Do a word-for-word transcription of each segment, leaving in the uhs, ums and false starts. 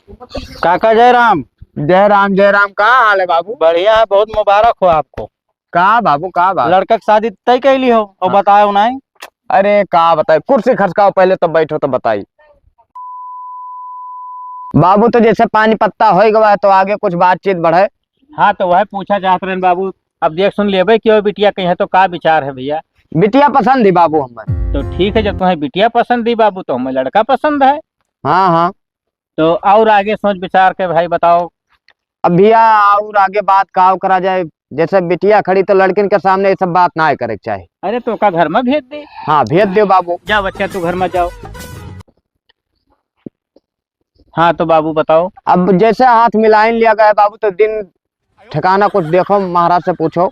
काका जय राम। जय राम, जय राम। का हाल है बाबू? बढ़िया है, बहुत मुबारक हो आपको। का बाबू, का बात? लड़का के शादी तय कैली हो और हाँ। बतायो नहीं। अरे का बताई, कुर्सी खसकाओ पहले तो बैठो तो बताई। बाबू तो जैसे पानी पत्ता हो गवा है तो आगे कुछ बातचीत बढ़े। हाँ तो वह पूछा चाहत रहन बाबू, अब देख सुन लेबे कि वो बिटिया कहीं है तो का विचार है भैया? बिटिया पसंद ही बाबू हमें। तो ठीक है, जब तुम्हें बिटिया पसंद ही बाबू तो हमें लड़का पसंद है। हाँ हाँ। तो और आगे सोच विचार के भाई बताओ। अब भैया और आगे बात का करा जाए, जैसे बिटिया खड़ी तो लड़किन के सामने ये सब बात ना करे के चाही। अरे तो का घर में भेज दे। हाँ भेज दो बाबू। जा बच्चा तू घर में जाओ। हाँ तो बाबू बताओ। अब जैसे हाथ मिलाइन लिया गया बाबू तो दिन ठिकाना कुछ देखो, महाराज से पूछो।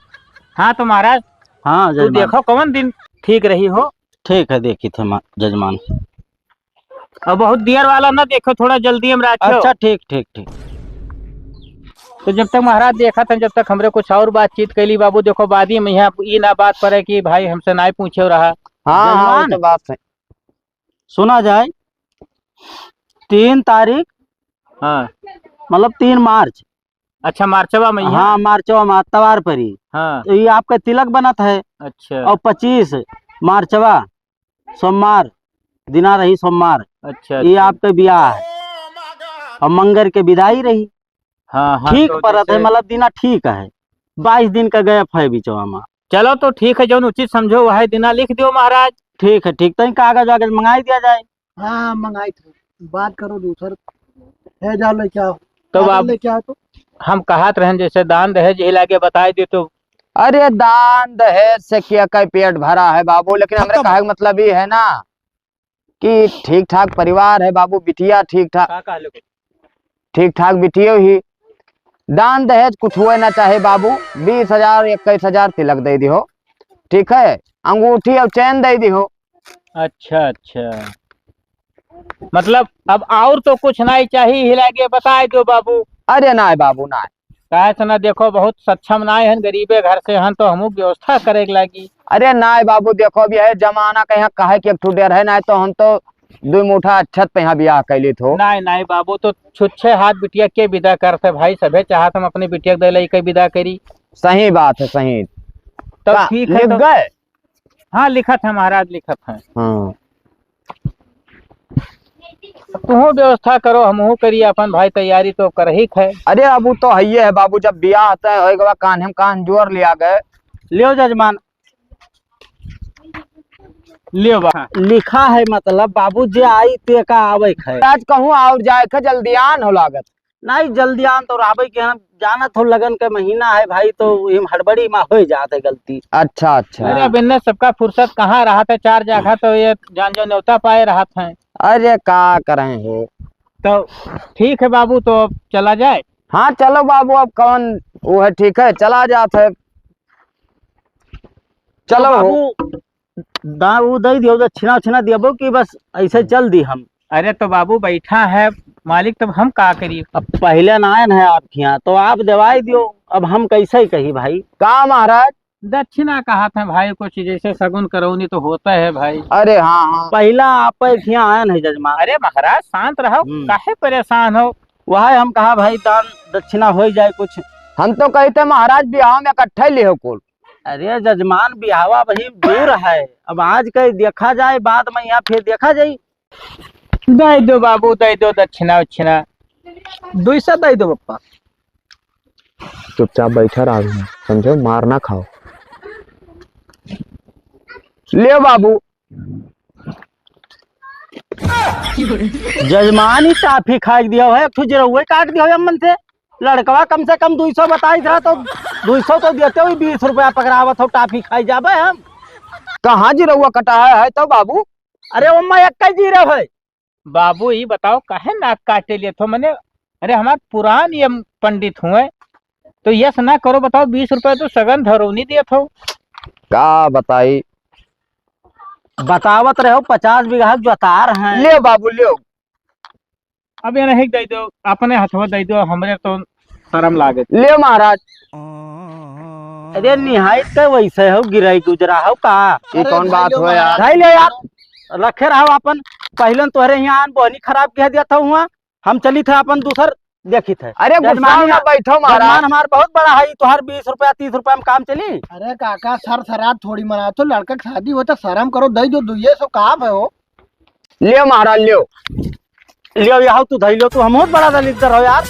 हाँ तो महाराज हाँ तू जजमान। देखो कौन दिन ठीक रही हो। ठीक है देखी थे मा-, जजमान। अब बहुत देर वाला ना देखो, थोड़ा जल्दी हम राखो। अच्छा ठीक ठीक ठीक। तो जब तक महाराज देखा था, जब तक हमरे कुछ और बातचीत कैली बाबू, देखो बादी में यहाँ ई ना बात पड़े कि भाई हमसे ना पूछे रहा। हाँ हाँ जजमान। तो बात सही। सुना जाए तीन तारीख हाँ। मतलब तीन मार्च। अच्छा मार्चवा में ही है? हाँ मार्चवा में तवार परी। हाँ। तो ये आपका तिलक बनत है। अच्छा। और पच्चीस मार्चवा सोमवार दिना रही सोमवार। अच्छा, ये अच्छा। आपके ब्याह है और मंगर के विदाई रही। हाँ हाँ ठीक तो परत है जैसे मतलब दिना ठीक है। बाईस दिन का गैप है बीचवा में। चलो तो ठीक है, जौन उचित समझो वह दिना लिख दियो महाराज। ठीक है ठीक, तो कागज वागज मंगाई दिया जाए। हाँ मंगाई थे, बात करो दूसर है जा लेके आओ। तो कागज बाबू लेके आओ तो। हम कहत रहन जैसे दान दहेज ही लागे बताई दे तो। अरे दान दहेज से क्या का पेट भरा है बाबू, लेकिन हमरे खत्म। कहे का मतलब ये है ना कि ठीक ठाक परिवार है बाबू, बिटिया ठीक ठाक का कहले को? ठीक ठाक बिटियो ही। दान दहेज कुछ हुए ना चाहे बाबू, बीस हजार इक्कीस हजार तिलक दे दिहो, ठीक है, अंगूठी और चैन दे दिहो। अच्छा अच्छा। मतलब अब और तो कुछ नहीं चाहिए, हिला के बताए दो बाबू। अरे नाय बाबू नाय। काहे से ना देखो बहुत सक्षम नाय हन, गरीबे घर से हन तो हमहू व्यवस्था करे के लागी। अरे नाय बाबू देखो अब यह जमाना के यहाँ काहे के एक ठो डर है, नाय तो हम तो दो मुठा अच्छत पे यहाँ ब्याह कैली थो। नाय नाय बाबू तो छुच्छे हाथ बिटिया के विदा करते भाई, सभे चाहत हम अपने बिटिया के दे लई के विदा करी। सही बात है सही। तो का, ठीक है लिख तो गए? हाँ लिखत है महाराज लिखत है। हाँ। तुहू व्यवस्था करो, हमहू करी अपन भाई, तैयारी तो करही के है। अरे अब उ तो हइये है बाबू, जब बियाह तय होए के बाद कान्हे में कान्ह जोर लिया गए। लियो जजमान। लियो बा। लिखा है मतलब बाबू जे आई ते का आवे के है। आज कहूँ और जाए के जल्दियान हो लागत। नहीं, जल्दियान तो रहबे के हम जानत हो, लगन के महीना है भाई, तो इम हड़बड़ी मा हो जात है गलती। अच्छा, अच्छा। अरे, अब इन्ने सबका फुर्सत कहाँ रहत है, चार जगह तो ये जान जो न्योता पाए रहत हैं। अरे, का करें हो? तो ठीक है बाबू, तो अब चला जाए। हाँ, चलो बाबू, अब कौन वो है, ठीक है, चला जात है। चलो तो हो। बाबू, दा-, उ दे दियो, दक्षिणा उक्षिणा देबो कि बस ऐसे चल दी हम? अरे तो बाबू बैठा है मालिक, तब हम का करी? अब पहले ना आयन है आपके यहाँ, तो आप देवाई दियो, अब हम कैसे ही कही भाई? का महाराज? दक्षिणा कहा था भाई, कुछ जैसे सगुन करौनी तो होता है भाई। अरे हाँ, हाँ। पहला आप के यहाँ आयन है जजमान। अरे महाराज शांत रहो, हम्म। काहे परेशान हो? वह हम कहा भाई दान दक्षिणा हो जाए कुछ। हम तो कहते महाराज बियाह में इकट्ठे लिहो कुल। अरे जजमान, बियाहवा वही दूर है, अब आज के देखा जाए, बाद में यहाँ फिर देखा जाए। दे दो बाबू, दे दो दक्षिणा उक्षिणा, दुई सौ दे दो पप्पा। चुपचाप बैठा रहो, समझो, मार ना खाओ। ले बाबू। जजमान ही टाफी खाइ दिया है, एक ठो जिरौए काट दिया है मन से। लड़कवा कम से कम दुई सौ बताई था, तो दुई सौ तो देते हुए बीस रुपया पकड़ावत हो, टाफी खाई जाबे हम। कहाँ जिरौआ कटा है, है तो बाबू? अरे ओम्मा एक ही जीरो है। बाबू ई बताओ काहे नाक काटे लिए थो मने? अरे हमार पुरान ये पंडित हुए तो यस ना करो, बताओ बीस रुपया तो सगन धरौनी दिए थो। का बताई? बतावत रहो पचास बीघा जोतार हैं। ले बाबू ले। अब ये नहीं दे दो, अपने हथवा दे दो, हमरे तो शर्म लागे। ले महाराज। अरे निहायत के वैसे हो, गिराई गुजरा हो का? ये अरे कौन भाई बात लो हो यार? महाराज। भाई ले यार, रखे रहो अपन। पहले तोहरे यहाँ आन बोहनी खराब कह दिया था हुआ, हम चलित है अपन दूसर देखित है। अरे गुस्सा जजमानी ना, बैठो महाराज। जजमान हमार बहुत बड़ा है, तोहार बीस रुपया तीस रुपया में काम चली? अरे काका, सर सरार थोड़ी मनात हो, लड़का के शादी होता, शर्म करो, दे दो दुइये सौ, का भय हो? लियो महाराज, लियो। लियो, यह तू धई लियो, तू हमहू बड़ा दलिद्दर हो यार।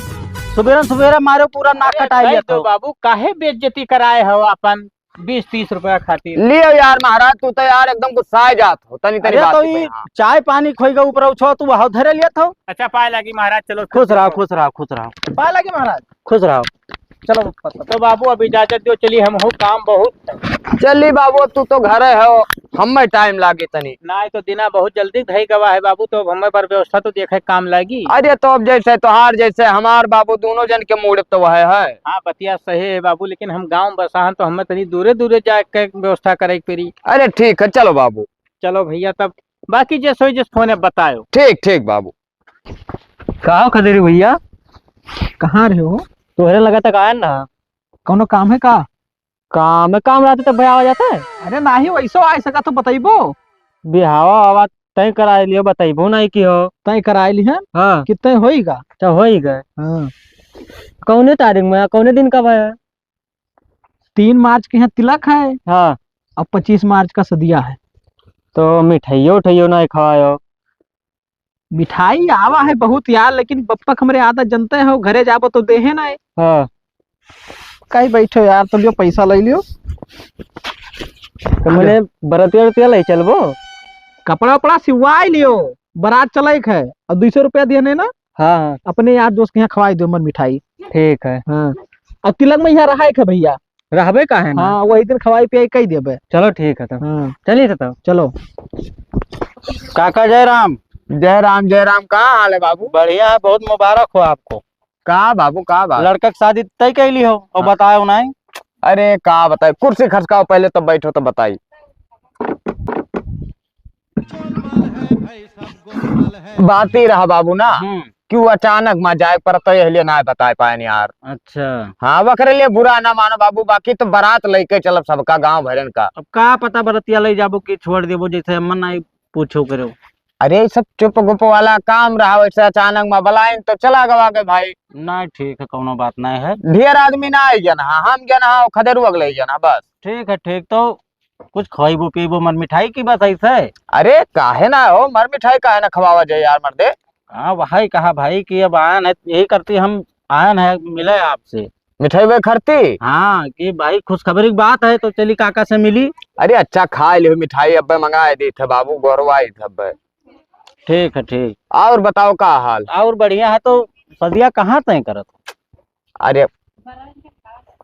सुबेरन सुबेरे मारो पूरा नाक अरे कटाई दे लेत दो हो। बाबू, काहे बेइज्जती कराए हो अपन बीस तीस रुपया खातिर? लियो यार महाराज, तू तो यार एकदम गुस्साए जात हो, तनी तनी अरे बात तो पे, ई हाँ। चाय पानी खोई गए ऊपर उछो, तू वह धरे लियत हो। अच्छा, पाए लागी महाराज, चलो। खुश रहो, खुश रहो, खुश रहो। पाए लागी महाराज। खुश रहो। चलो पप्पा, तो बाबू अब इजाजत दो, चली, हम हो काम बहुत। चली बाबू, अब तू तो घरे हो, हमें टाइम लागे तनी। नाहीं तो दिना बहुत जल्दी धई गवा है बाबू, तो अब हमें पर व्यवस्था तो देखे काम लागी। अरे तो अब जैसे तोहार जैसे हमार बाबू, दोनों जन के मूड तो वह है। हाँ, बतिया सही है बाबू, लेकिन हम गाँव बसा हन तो हमें तनी दूरे दूरे जाए के व्यवस्था करे के पड़ी। अरे ठीक है, चलो बाबू। चलो भैया, तब बाकी जैसे होई जैसे फोन है बतायो। ठीक, ठीक बाबू। का हो खदेरी भैया? कहाँ रहे हो? तोहरे लगा तक आया ना। कौनो काम है का? काम है, काम रहते तब भैया आ जाता है। अरे नाही, वैसो आ सका तो बतैबो। बिहावा आवा तय कराए लियो, बतैबो नहीं की हो। तय कराए ली है? हाँ। कि तय होई गा? अच्छा, होई गए। हाँ। कौने तारीख में, कौने दिन का भैया? तीन मार्च के यहाँ तिलक है। हाँ। अब पच्चीस मार्च का सदिया है। तो मिठाइयो उठाइयो नहीं खवायो? मिठाई आवा है बहुत यार, लेकिन बप्पा के हमरे आदत जनते हो, घरे जाबो तो देहे ना है। हाँ। कहीं बैठो यार, तो लियो पैसा ले लियो। तो मने बरतिया उरतिया ले चलबो? कपड़ा उपड़ा सिवाई लियो, बारात चले के है, और दो सौ रुपया दिए नहीं ना। हाँ, हाँ। अपने यार दोस्त के यहाँ खवाई दो मन मिठाई। ठीक है। हाँ। और तिलक में यहाँ रहा के भैया। रहबे का है ना? हाँ, वही दिन खवाई पियाई कही देबे। चलो ठीक है तब। हाँ। चलिए तो तब। चलो। काका जय राम। जय राम, जय राम। का हाल है बाबू? बढ़िया है, बहुत मुबारक हो आपको। का बाबू, का बात? लड़का के शादी तय कैली हो और हाँ। बतायो नहीं। अरे का बताई, कुर्सी खसकाओ पहले तो बैठो तो बताई। बात ही रहा बाबू ना हम्म। कि वो अचानक मा जाए पर तो यह लिए ना बताए पाए यार। अच्छा। हाँ, वकरे लिए बुरा ना मानो बाबू, बाकी तो बारात लेके चलब सबका गांव भरन का। अब का पता बरतिया ले जाबो कि छोड़ देबो, जैसे मन नहीं पूछो करो। अरे, ई सब चुप गुप वाला काम रहा, वैसे अचानक मा बलाइन तो चला गवा गए भाई। नहीं, ठीक है, कौनो बात नहीं है। ढेर आदमी ना आई गया ना, हम गया ना, खदेरुआ के ले गया ना, बस। ठीक है, ठीक, तो कुछ खवाइबो पीबो मन मिठाई की बस ऐसे? अरे, काहे ना हो, मर मिठाई काहे ना खवावा जाए यार मर्दे? हाँ, वही कहा भाई कि अब आयन है, यही करती हम आयन है, मिले आपसे। मिठाई वे खरती? हाँ, कि भाई खुशखबरी की बात है, तो चली काका से मिली। अरे अच्छा, खाए लियो मिठाई, अब्बे मंगाए दी थे बाबू, गोरवाई थे अब्बे। ठीक है, ठीक। और बताओ का हाल? और बढ़िया है, तो सदिया कहाँ तय करत? अरे,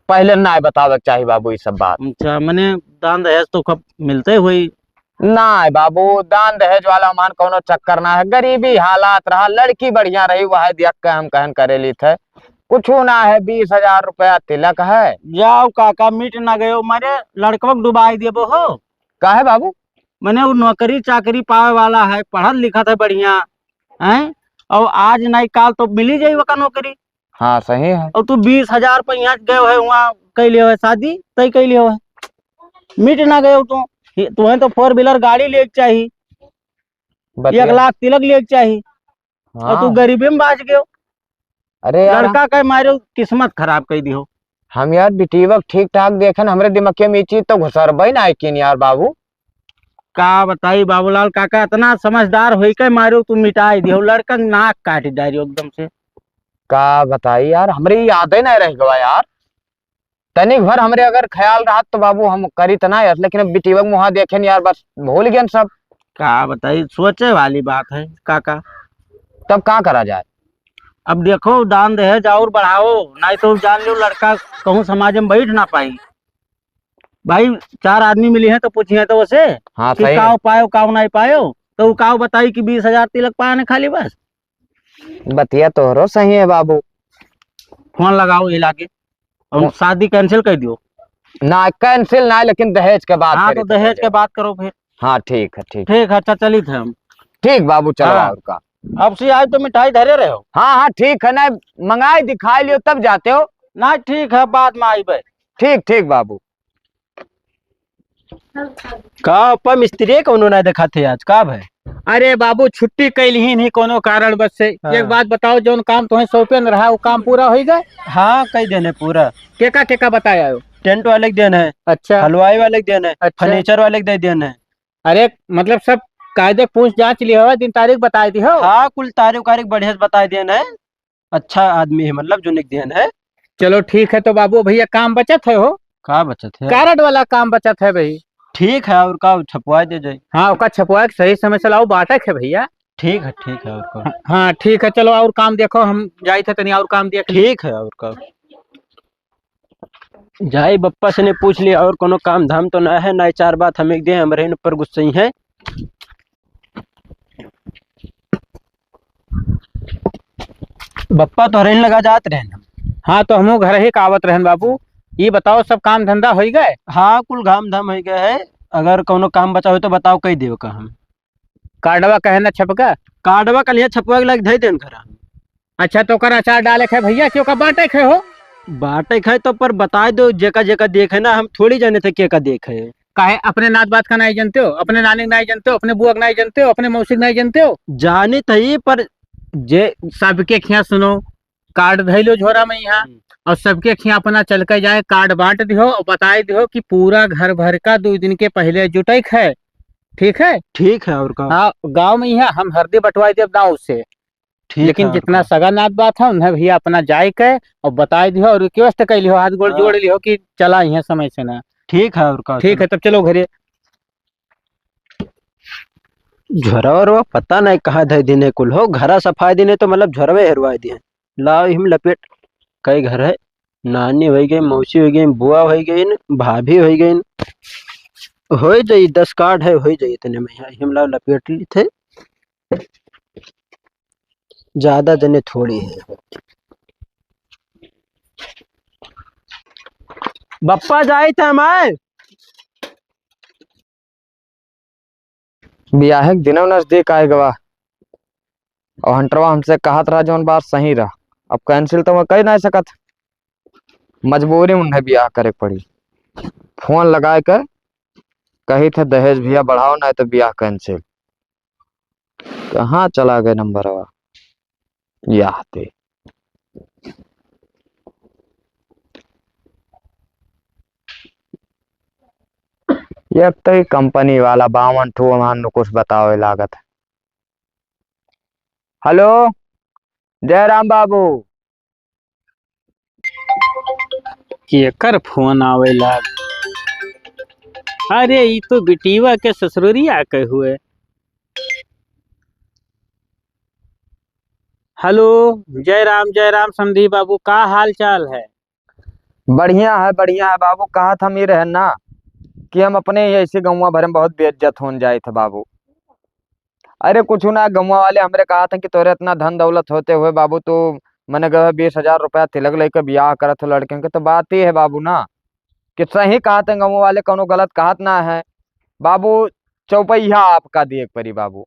पहले ना बतावे के चाही बाबू, ई सब बात। अच्छा, मने दान दहेज तो खूब मिलते हुई। ना बाबू, दान दहेज वाला मान कौनो चक्कर ना है, गरीबी हालात रहा, लड़की बढ़िया रही, वह देख के हम कहन करे ली थे। कुछ ना है, बीस हजार रुपया तिलक है। जाओ काका, मिट ना गयो, मरे लड़कवा के डुबाई देबो हो। काहे बाबू? मने वो नौकरी चाकरी पावे वाला है, पढ़त लिखत है बढ़िया, हैं? और आज नहीं काल तो मिली जाई ओका नौकरी। हाँ, सही है। और तू बीस हजार पे यहाँ गए है, वहाँ कैले है शादी, तय कैले है, मिट ना गए तू। ये, तुम्हें तो four wheeler गाड़ी लेके चाही, बतिया। एक लाख तिलक लेके चाही, और तू हाँ। गरीबी में बाज गयो। अरे यार, लड़का के मारे किस्मत खराब कर दियो। हम यार बिटिया के ठीक ठाक देखन, हमरे दिमाग में ई चीज तो घुसरबे ना किन यार बाबू। का बताई बाबूलाल काका, इतना समझदार होई के मारे तू मिटाई दियो, लड़का के नाक काट डारियो एकदम से। का बताई यार, हमरे ई यादे नहीं रह गवा यार। तनिक भर हमरे अगर ख्याल रहत तो बाबू हम करित ना यार, लेकिन अब बिटिया के मुहा देखेन यार, बस भूल गेन सब। का बताई, सोचे वाली बात है काका। तब का करा जाए? अब देखो, दान दहेज और बढ़ाओ, नहीं तो जान लो लड़का कहूँ समाज में बैठ ना पाई। भाई, चार आदमी मिली हैं तो पूछिए तो उसे हाँ, कि सही है। काव पायो, काव नहीं पायो, तो वो काव बताई कि बीस हजार तिलक पाया ने खाली बस। बतिया तोहरो सही है बाबू। फोन लगाओ ये लागे। और फोन शादी cancel कर दियो। ना, cancel ना, लेकिन दहेज के बात हाँ, करी तो तो दहेज पहले। के बात करो फिर। हाँ, ठीक है, ठीक। ठीक है, अच्छा, चलित है हम। ठीक बाबू, चलो हाँ। और का। अब से आज तो मिठाई धरे रहे हो। हाँ, हाँ, ठीक है ना, मंगाई दिखाई लियो तब जाते हो। ना, ठीक है, बाद में आई बे। ठीक, ठीक बाबू। का पा मिस्त्री कौनो ना देखा थे आज, का भाई? अरे बाबू, छुट्टी कइ लिहिन ही कोनो कारणवश से। हाँ। एक बात बताओ, जौन काम तोहें सौंपेन रहा, वो काम पूरा होइ गए? हाँ, कइ देन है पूरा। केका, केका बताए आयो? टेंट वाले के देन है। अच्छा। हलवाई वाले के देन है। अच्छा। फर्नीचर वाले के दे देन है। अरे, मतलब, सब कायदे पूछ जाँच लिहो, दिन तारीख बताए दिहो। हाँ, कुल तारीख वारीख बढ़िया से बताए देन है। अच्छा आदमी है, मतलब, जो निक देन है। चलो ठीक है, तो बाबू भइया काम बचत है हो? का बचत है? कार्ड वाला काम बचत है भाई। ठीक है, और का, छपवाए दे जाए। हाँ, ओका छपवाए के सही समय से लाओ, बाँटे के है भइया। ठीक है, ठीक है, और का। हाँ, ठीक है, चलो और काम देखो, हम जाइत है तनी और काम देख ली। ठीक है, और का। जाई बप्पा से ने पूछ लिया, और कोनो काम धाम तो ना है, ना चार बात हम एक दे, हमरे ऊपर गुस्सई है। बप्पा तोहरे लगा जात रहन। हाँ, तो हमहू घर ही का आवत रहन बाबू। ई बताओ, सब काम धंधा होइ गए? हाँ, कुल काम धाम होइ गए है। अगर कोनो काम बचा हो तो बताओ, कइ देव का हम। कार्डवा कहे ना छपका? कार्डवा कल यहाँ छपवा के लाग धइ देन घर। अच्छा, तो ओकर अचार डाले के है भइया कि ओकर बाँटे के है हो? बाँटे के है तो पर बताए दो, जेका जेका देखे ना, हम थोड़ी जाने थे के का देखे। काहे अपने नात बात का नाहीं जानते हो, अपने नानी के नाहीं जानते हो, अपने बुआ के नाहीं जानते हो, अपने मौसी के नाहीं जानते हो? जाने थे पर जे सबके खियाँ सुनो, कार्ड धइ लो झोरा में यहाँ, हम्म। और सबके खियाँ अपना चल के जाए, कार्ड बाँट दिहो और बताए दिहो कि पूरा घर भर का दो दिन के पहिले जुटाई के है, ठीक है? ठीक है, और का? हाँ, गाँव में यहाँ हम हरदी बँटवाए देब गाँव से। ठीक लेकिन है, और जितना का? सगा नात बात है, उन्हें भइया अपना जाए के और बताए दिहो और रिक्वेस्ट कइ लिहो, हाथ गोड़ हाँ। जोड़ लिहो कि चला यहाँ समय से ना। ठीक है, और का? ठीक है, तब चलो घरे। झोरवा ओरवा पता नहीं कहाँ धइ दिने कुल हो, घरा सफाई दिने तो मतलब झोरवे हेरवाए दिए। लाओ, इहिम लपेट, कई घर है, नानी होइ गई, मौसी होइ गई, बुआ होइ गई, भाभी होइ गई, होइ जाई, दस कार्ड है, होइ जाई इतने में। यहाँ इहिम लाओ, लपेट ली थे, ज्यादा जने थोड़ी है। बप्पा जाइत है मैं। बियाहे के दिनों नजदीक आए गवा, और हंटरवा हमसे कहत रहा जौन बात सही रहा, अब cancel तो मैं कइ नाहीं सकत, मजबूरी में उन्हें बियाह करे के पड़ी। फोन लगाए के कही थे, "दहेज भइया बढ़ाओ, नाहीं तो बियाह cancel।" कहाँ चला गए नंबरवा? याह ते। ये तो ही कंपनी वाला बावन ठो हमार नुकुस बतावे लागत है। हेलो, जयराम बाबू। केकर फोन आवे लाग? अरे, ई तो बिटिया के ससुररिया के हुए। हेलो, जय राम, जय राम समधी बाबू, का हाल चाल है? बढ़िया है, बढ़िया है बाबू। कहत हम ई रहन ना कि हम अपने ही ऐसे गौवा भरे में बहुत बेइज्जत होन जाइत है बाबू। अरे कुछ ना, गौवा वाले हमरे कहत हैं कि तोरे इतना धन दौलत होते हुए बाबू तू मने गए बीस हजार रुपया तिलक लेके बियाह करत हो लड़कियन के, तो बात ये है बाबू ना कि सही कहत हैं गौवा वाले, कौनो गलत कहत ना है बाबू। चौपैया आपका दिए के परी बाबू।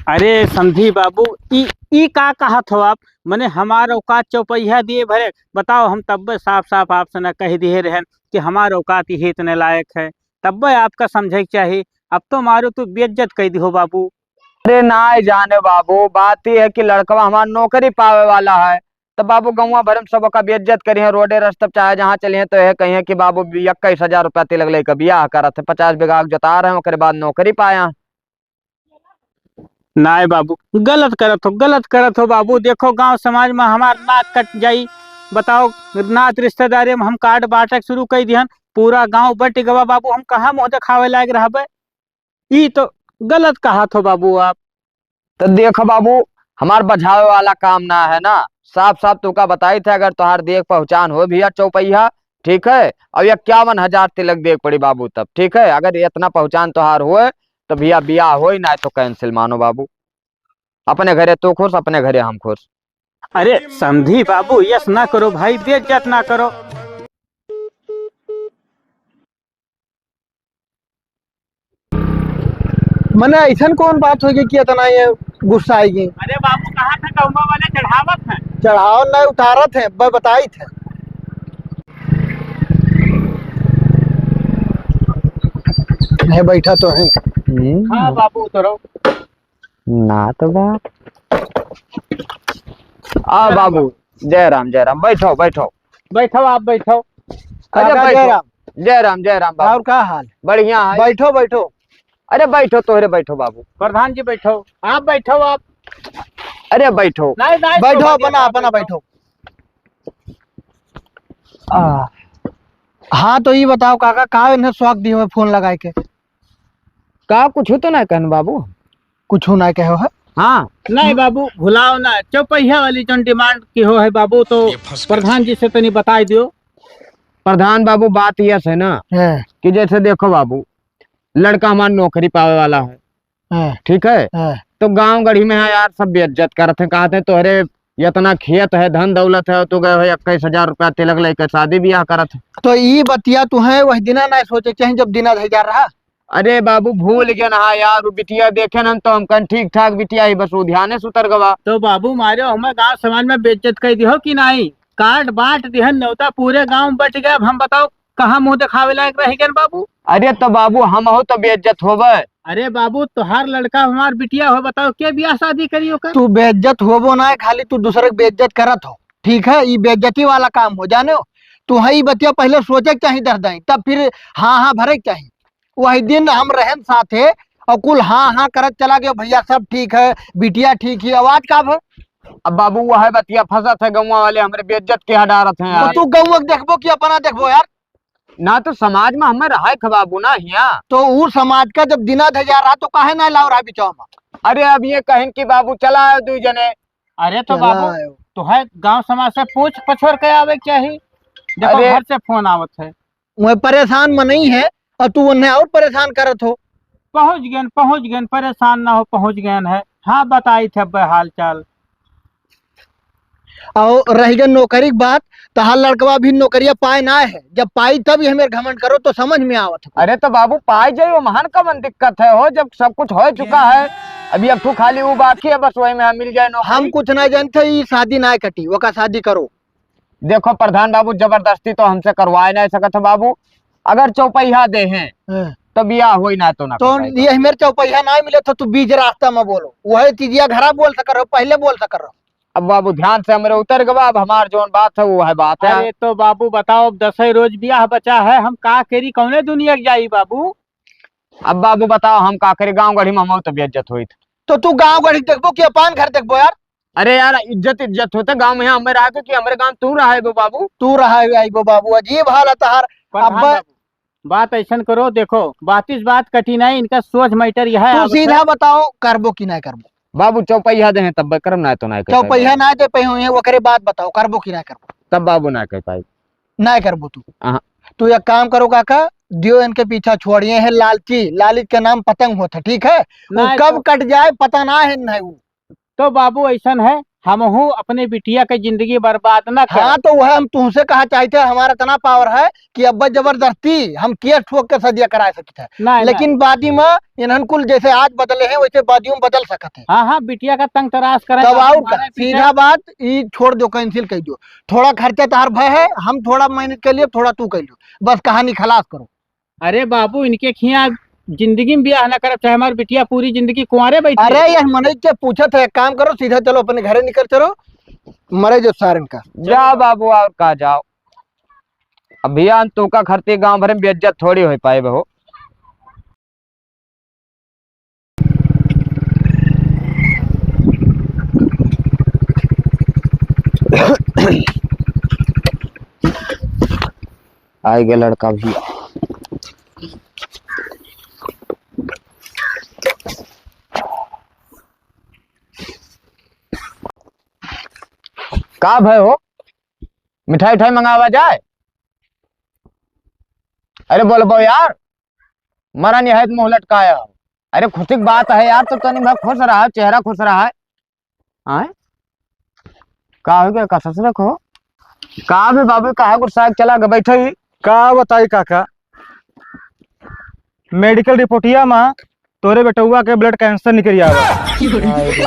अरे समधी बाबू, ई, ई का कहत हो आप? मने हमार औकात चौपैया दिए भरे? बताओ, हम तब्बे साफ साफ आपसे ना कह दिए रहन कि हमार औकात यही इतने लायक है, तब्बे आपका समझे के चाही। अब तो मारो तू बेइज्जत कह दिहो बाबू। अरे नाहीं जाने बाबू, बात ई है कि लड़कवा हमार नौकरी पावे वाला है, तो बाबू गौवा भर में सब ओका बेइज्जत करिहें, रोडे रस्ते पे चाहे जहाँ चलिहें तो यह कहिहें कि बाबू इक्कीस हजार रुपया तिलक लेके बियाह करत है, पचास बीघा के जोतार है, ओकरे बाद नौकरी पाया। नाय बाबू, गलत करत हो, गलत करत हो बाबू। देखो गांव समाज में हमार नाक कट जाई। बताओ, नात रिश्तेदारी में हम कार्ड बांटे के शुरू कर दिहन, पूरा गांव बट गवा बाबू, हम कहाँ मुंह दिखावे लायक रहबे? ई तो गलत कहत हो बाबू आप। तो देखो बाबू, हमार बझावे वाला काम ना है ना, साफ साफ तुका बताई थे, अगर तोहार देख पहचान हो भैया चौपैया, ठीक है, अब इक्यावन हजार तिलक देख पड़ी बाबू तब, ठीक है, अगर इतना पहचान तोहार होए तो भैया बियाह होई, ना तो cancel मानो बाबू। अपने घरे तू खुश, अपने घरे हम खुश। अरे समधी बाबू, यस ना करो भाई, बेइज्जत ना करो। मने ऐसन कौन बात होगी कि इतना ये गुस्सा आएगी? अरे बाबू, कहाँ थे गौवा वाले चढ़ावत हैं? चढ़ावत नहीं, उतारत हैं, ब-, बताई थे। नहीं, बैठा तो है। हम्म। हाँ बाबू, उतरो। ना तो बाप। आ बाबू, जय राम, जय राम, बैठो, बैठो। बैठो, आप बैठो। अरे काका, बैठो। जय राम। जय राम, जय राम बाबू। और का हाल? बढ़िया है। बैठो, बैठो। अरे बैठो, तोहरे बैठो बाबू। प्रधान जी बैठो, आप बैठो, आप। अरे बैठो। नहीं, नहीं, बैठो, तो अपना, अपना बैठो। बैठो। आ, हाँ, तो ई बताओ काका, का इन्हें शौक दियो है फोन लगाए के? का कुछ तो ना कहन बाबू? कुछ ना कहो है? हाँ। नहीं बाबू, भुलाओ ना, चौपहिया वाली जौन demand किहो है बाबू, तो ये फंस गया। प्रधान जी से तनी बताई दियो। प्रधान बाबू, बात यह है ना हाँ। कि जैसे देखो बाबू, लड़का हमार नौकरी पावे वाला है, हाँ। ठीक है? हाँ। तो गांव गढ़ी में है यार, सब बेइज्जत करत हैं, कहत हैं, "तोहरे इतना खेत है, धन दौलत है, तू गए हो इक्कीस हजार रुपया तिलक लेके शादी ब्याह करत है।" तो ई बतिया तुहें वही दिना ना सोचे के चाही, जब दिना धैजा रहा। अरे बाबू, भूल गए ना यार, वो बिटिया देखे ना तो हम कहन ठीक ठाक बिटिया ही, बस वो ध्यान से उतर गवा। तो बाबू, मारे हमें गांव समाज में बेइज्जत कर दिहो कि नहीं? कार्ड बांट दिहन, न्योता पूरे गांव में बट गया। अब हम बताओ, कहाँ मुंह दिखावे लायक रह गए बाबू? अरे तो बाबू, हम हो तो बेइज्जत होबे। अरे बाबू, तोहार लड़का हमार बिटिया हो, बताओ के बियाह शादी करी ओकर? तू बेइज्जत होबो ना, खाली तू दूसरे के बेइज्जत करत हो, ठीक है? ई बेइज्जती वाला काम हो, जाने हो? तू है ई बतिया पहले सोचे के चाही दर्दाई, तब फिर हाँ हाँ भरे के चाही। वही दिन हम रहन साथे और कुल हाँ हाँ करत चला गयो, "भैया सब ठीक है, बिटिया ठीक ही, आवाज का भर?" अब बाबू, वह बतिया फंसत है, गौवा वाले हमरे बेइज्जत के हडारत हैं तो यार। तू गौवा के देखबो कि अपना देखबो यार? ना तो समाज में हमें रहा है खबाबू ना हिया। तो ऊ समाज का जब दिना धजा रहा तो काहे ना लाओ रहा बिचाव में? अरे अब ये कहिन कि बाबू चला आयो दू जने। अरे तो चला बाबू, आयो। तो है गांव समाज से पूछ पछोर के आवे क्या ही? देखो अरे घर से फोन आवत है। मैं परेशान मनई है और तू उन्हें और परेशान करत हो। पहुँच गए, पहुँच गए, परेशान ना हो, पहुँच गए है। हाँ बताई थे अब हाल चाल। और रह गए नौकरी की बात, तहार लड़कवा भी नौकरिया पाए ना है, जब पाई तब ये हमें घमंड करो तो समझ में आवत है। अरे तो बाबू पाए जाइयो, महान कवन दिक्कत है हो, जब सब कुछ हो चुका है, अभी एक ठो खाली वो बाकी है, बस वही में हम मिल जाए नौकरी। हम कुछ ना जानते, ये शादी ना कटी, वो का शादी करो। देखो प्रधान बाबू, जबरदस्ती तो हमसे करवाए ना सकत है बाबू, अगर चौपहिया दे हैं हाँ। तो बियाह होई ना तो ना तो कर पाई ये बाबू। हमें चौपहिया ना मिले तो तू बीच रास्ता में बोलो, वही चीजिया घरा बोल सकर हो, पहले बोल सकर हो। अब बाबू ध्यान से हमरे उतर गवा, अब हमार जौन बात है वो है बात है। अरे तो बाबू बताओ, अब दसई रोज बियाह बचा है, हम का करी, कौने दुनिया के जाई बाबू? अब बाबू बताओ हम का करी, गाँव गढ़ी में हम तो बेइज्जत होइत। तो तू गाँव गढ़ी देखबो कि अपन घर देखबो यार? अरे यार, इज्जत इज्जत होता गाँव में, हमें रहा के कि हमरे गाँव तू रहा है वो बाबू? तू रहा है आई वो बाबू, अजीब हाल है तहार। प्रधान अब बाबू, बात ऐसन करो, देखो, बातिस बात कठी नहीं, इनका सोच matter यह तू आवत है। सीधा बताओ, करबो कि ना करबो? बाबू, चौपहिया दे हैं, तब करब, ना तो ना कर चौपहिया पाएबो। ना दे पे हुए, ओकरे बात बताओ, करबो कि ना करबो? तब बाबू ना कर पाई। ना करबो तू। हाँ। तू एक काम करो काका, दियो इनके पीछा छोड़िए हैं लालची, लालच के नाम पतंग होता, ठीक है? वो ना कब तो कट जाए, पता ना है, नहीं वो। तो बाबू, ऐसन है, हमहू अपने बिटिया के जिंदगी बर्बाद ना करब। हाँ, तो वह हम तुमसे कहा चाहते हैं, हमारा इतना power है कि अब जबरदस्ती हम case ठोक के सदिया करा सकते हैं। नहीं, लेकिन नहीं। बादी में इन्हन कुल जैसे आज बदले हैं, वैसे बादियों में बदल सकते हैं। हाँ, हाँ, बिटिया का तंग तराश करें तब तो और हमारे का? पीछे सीधा बात, ई छोड़ दो, cancel कर दो। थोड़ा खर्चा तहार भय है, हम थोड़ा manage कर लिए, थोड़ा तू कर लो, बस कहानी खलास करो। अरे बाबू, इनके खिया जिंदगी में बियाह ना करब, चाहे हमार बिटिया पूरी जिंदगी कुंवारे बैठी अरे रहे। यह मनई के पूछत है, एक काम करो, सीधा चलो अपने घरे निकल चलो, मरे जो सारन का। जा बाबू, और का जाओ, अब बियाह तो का खरते गांव भर में बेइज्जत थोड़ी हो पाए हो। आए गए लड़का भी। का भय हो, मिठाई उठाई मंगावा जाए? अरे बोलबो यार, मरा निहायत मुंह लटकाया हो। अरे खुशी की बात है यार, तो तनी भाई खुश रहा, चेहरा खुश रहा है। आए? का हो गया? का ससुर को? का बे बाबू, कहाँ गुस्सा के चला गए? बैठो ही। का बताई काका, medical रिपोर्टिया में तोरे बेटउआ के blood cancer निकल आवा।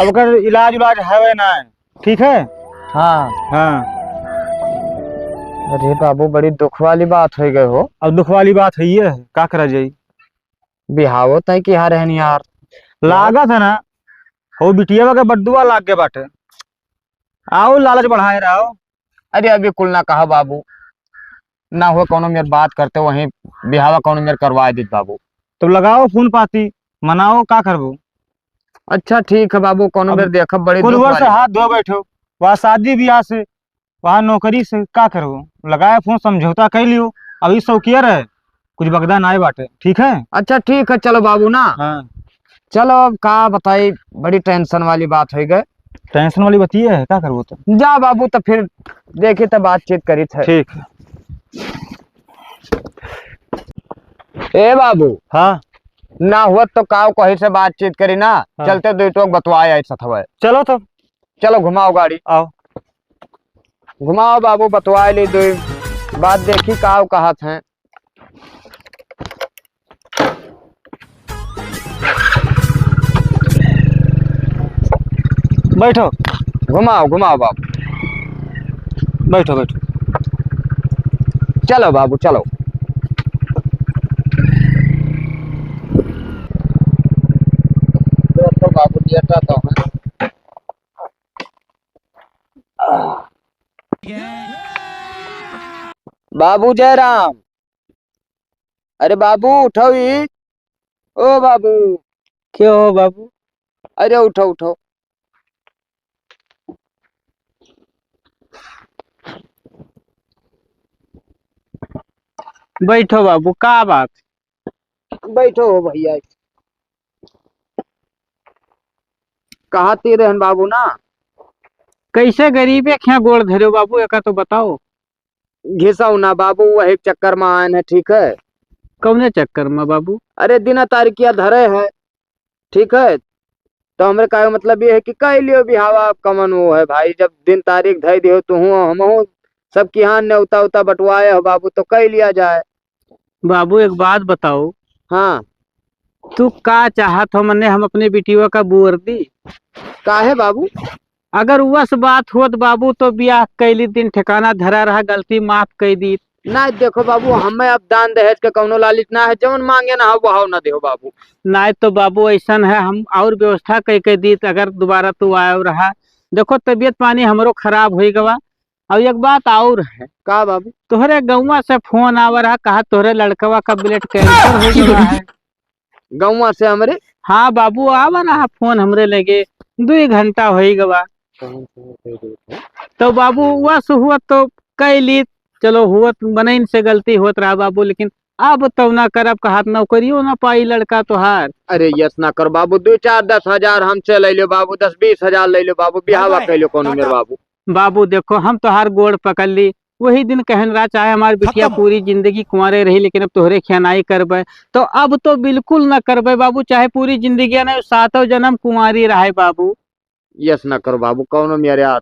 अब ओकर इलाज उलाज हवे ना, ठीक है? हाँ। हाँ। अरे बाबू, बड़ी दुख वाली बात हो गई हो। अब दुख वाली बात है ये, का करा जाई? बिहावो तय किहा रहन यार। लागत है ना, हो बिटिया के बद्दुआ लाग गए बाटे। आओ लालच बढ़ाए रहो। अरे अभी कुल ना कहा बाबू, ना हो कौनो मेर बात करते, वहीं बिहावा कौनो मेर करवा देत बाबू। तो लगाओ फोन पाती, मनाओ, का करबो? अच्छा ठीक है बाबू, कौनो अब मेर देखब, बड़ी कुल दुख वर्ष वाली। हाथ धो बैठो, वहाँ शादी ब्याह से, वहाँ नौकरी से, का करबो? लगाए फोन, समझौता कर लियो। अभी शौकिया रहे, कुछ बगदा ना आए बाटे, ठीक है? अच्छा ठीक है, चलो बाबू ना। हाँ। चलो अब का बताई, बड़ी टेंशन वाली बात हो गए। टेंशन वाली बतिये है, का करबो तो? जा बाबू, तो फिर देखी तो बातचीत करी थे। ठीक। ए बाबू। हाँ। ना हुआ तो काव कहीं से बातचीत करी ना। हाँ। चलते दुई टोक बतवाए आई सथवे। चलो तो। चलो घुमाओ गाड़ी। आओ। घुमाओ बाबू, बतवाए ली दुई बात, देखी काव कहत हैं। बैठो। घुमाओ, घुमाओ बाबू। बैठो, बैठो। चलो बाबू, चलो। तो बाबू, लेटा तो है। बाबू जयराम, अरे बाबू, उठो ई। ओ बाबू। क्या हो बाबू? अरे उठो, उठो। बैठो बाबू, का बात? बैठो हो भैया। कहा ती रहन बाबू ना? कैसे गरीबे के यहाँ गोड़ धरे हो बाबू, एका तो बताओ। घिसौना बाबू, वही चक्कर में आयन है, ठीक है? कौने चक्कर में बाबू? अरे, दिन तारीखिया धरे है, ठीक है? तो हमरे कहे का मतलब ये है कि कह लियो बिहावा, अब कमन वो है भाई, जब दिन तारीख धई दियो, तू हूँ, हम हूँ, सब किहाँ न्योता उता बंटवाए हो बाबू, तो कह लिया जाए। बाबू, एक बात बताओ। हाँ। तू का चाहत हो, मने हम अपने बिटिया का बोर दी? काहे बाबू? अगर वस बात होत बाबू, तो बियाह कैली दिन ठिकाना धरा रहा, गलती माफ कई दी। ना देखो बाबू, हमें अब दान दहेज के कौनो लालच ना है, जौन मांगे ना हो, वहाव ना देहो बाबू। ना तो बाबू, ऐसन है, हम और व्यवस्था कई के दीत, अगर दोबारा तू आयो रहा। देखो, तबीयत पानी हमरो खराब होई गवा, और एक बात और है। का बाबू? तोहरे गौवा से फोन आवा रहा, कहा तोहरे लड़कवा का blood cancer हो गवा है। गौवा से हमरे? हाँ बाबू, आवा रहा फोन हमरे लगे, दुई घंटा होई गवा। तो बाबू, वस हुआ तो कैली, चलो, हुआ तो बनइन से गलती होत रहा बाबू, लेकिन अब तो ना करब, कहात नौकरियो ना पाई लड़का तोहार। अरे यस ना कर बाबू, दुई चार दस हजार हमसे ले लो बाबू, दस बीस हजार ले लो बाबू, बिहावा कैलो कौनो मेर बाबू। बाबू देखो, हम तोहार गोड़ पकड़ ली, वही दिन कहन रहा, चाहे हमार बिटिया पूरी जिंदगी कुंवारे रही, लेकिन अब तोहरे खियानाई करबे। तो अब तो बिल्कुल ना करबे बाबू, चाहे पूरी जिंदगी ना, सातों जन्म कुंवारी रहे बाबू। यस ना करो बाबू, कौनो मेरे हाथ।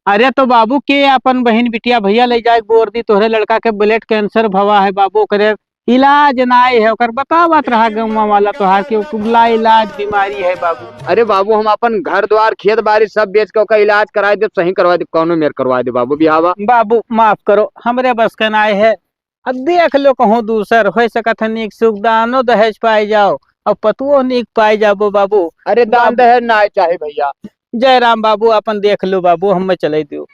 अरे तो बाबू, के अपन बहिन बिटिया भैया ले जाए बोर दी, तोहरे लड़का के blood cancer भवा है बाबू, ओकरे इलाज नाई है, ओकर बतावत रहा गौवा वाला तोहार के उ लाइलाज बीमारी है बाबू। अरे बाबू, हम अपन घर द्वार, खेत बारी सब बेच के ओकर इलाज कराए देब, सही करवा देब, कौनो मेर करवा देब बाबू बिहावा। बाबू माफ करो, हमरे बस का नाई है। अब देख लो कहूँ दूसर, हो सकत है नीक सुख दानो दहेज पाए जाओ, अब पतुओ नीक पाए जाबो बाबू। अरे दान दहेज नाई चाहे भैया। जय राम बाबू, अपन देख लो बाबू, हमें चले दियो।